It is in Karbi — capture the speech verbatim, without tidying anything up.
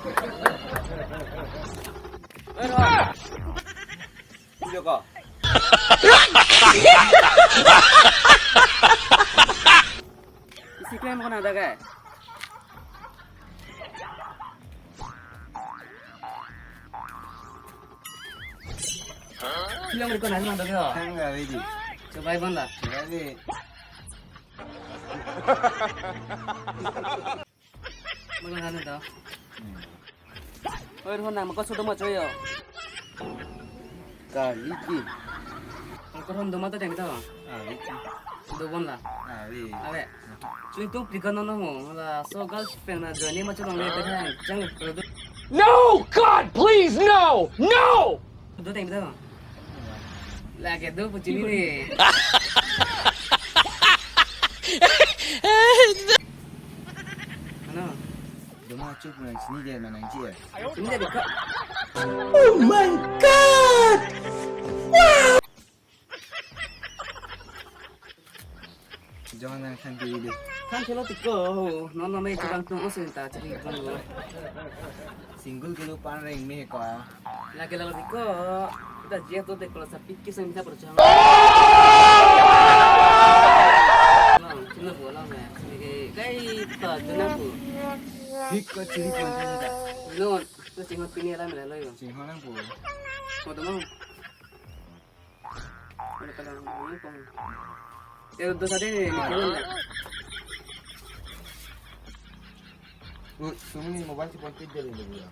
Oi, Rohan. Video ko. Isi klem ko na dagai. Film ko na na dagai. Hang ga video. Coba ibon la. Coba di. Mangla hanu to. Oi, Rohan, nang mako sudo ma choyo. Kali ki. Kalau Rohan doma to deng to. Awi ki. Sudo bon la. Awi. Awe. Chui tu prika no no mo. La so girlfriend na join ma chulong le te hang. Chang le. Kalau do. No, God, please, no! No! Do deng to. Lagi do pucini ni. Ano? Doma chup nang sini dia manang cia. Sini dia buka. Oh my God! Jangan nang than diri deh. Than chelo tiko. No no me chibang tung osin ta chili tung. Single kilo pan reng me ko. Lagi lalo tiko. Kita jia to te kalau sapi kisah minta percaya. Lang, sini bola me. Sini kai ta jena ku. Hik ko chili pan ta. No, tu singhot pini alam lalo yo. Singhot nang po. Ko to mo. Ada kalau nang pong. Ya, dos ada ni, ni kalau na. Lu, sumni mobile si ponti dia dulu ya.